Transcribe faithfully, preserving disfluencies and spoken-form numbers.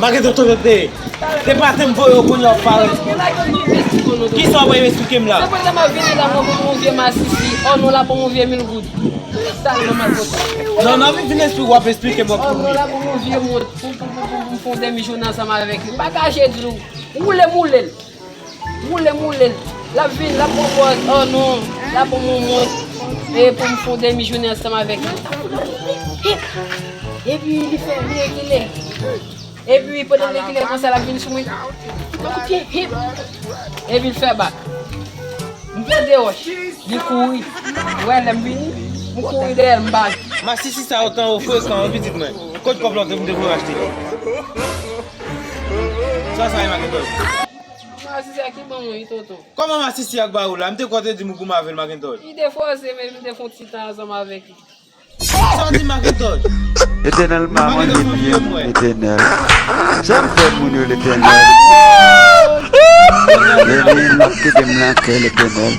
Makenton, tande. Se pa te m voye w kounye a w ap pale. Kisa w ap esplike m la? Se pou sa m ap vini la, mwen, pou yon vye masisi. Oh non, la pou yon vye mil goud. Sa l nan mal kote. Non, non, vin, vin esplike, w ap esplike m, w ap Oh non, kouri. La pou yon vye mont. Pou, pou, pou, pou, pou m fè yon demi jounen ansanm avèk li. Pa ka je dlo. Woule m woule l. Woule m woule l. L ap vin, l ap pran pòz. Oh non, la pou yon mont. E pou m fè yon demi jounen ansanm avèk li. Hip. Epi li fè, li rekile. Epi pandan l rekile konsa, l ap vin sou mwen. Li pran kout pye, hip. Epi l fè bak. M pran de wòch. Li kouri. Ou wè lè m vini, m kouri dèyè l, m bal. Masisi sa yo tan yo frekan, wi, pitit mwen. Kot kòb la w te, m te voye achte? Sa, sa e Makenton. Masisi a ki ban mwen, wi, tonton. Kòman masisi a k ba ou la? M te kwè w te di m ou goumen avè l, Makenton. Li te fòse, men m te fè yon ti tan ansanm avèk li. Sa w di, Makenton? Letènèl pa mande byen, Letènèl. Sa m fè moun yo, Letènèl. Letènèl, m ap kite m nan kè, Letènèl.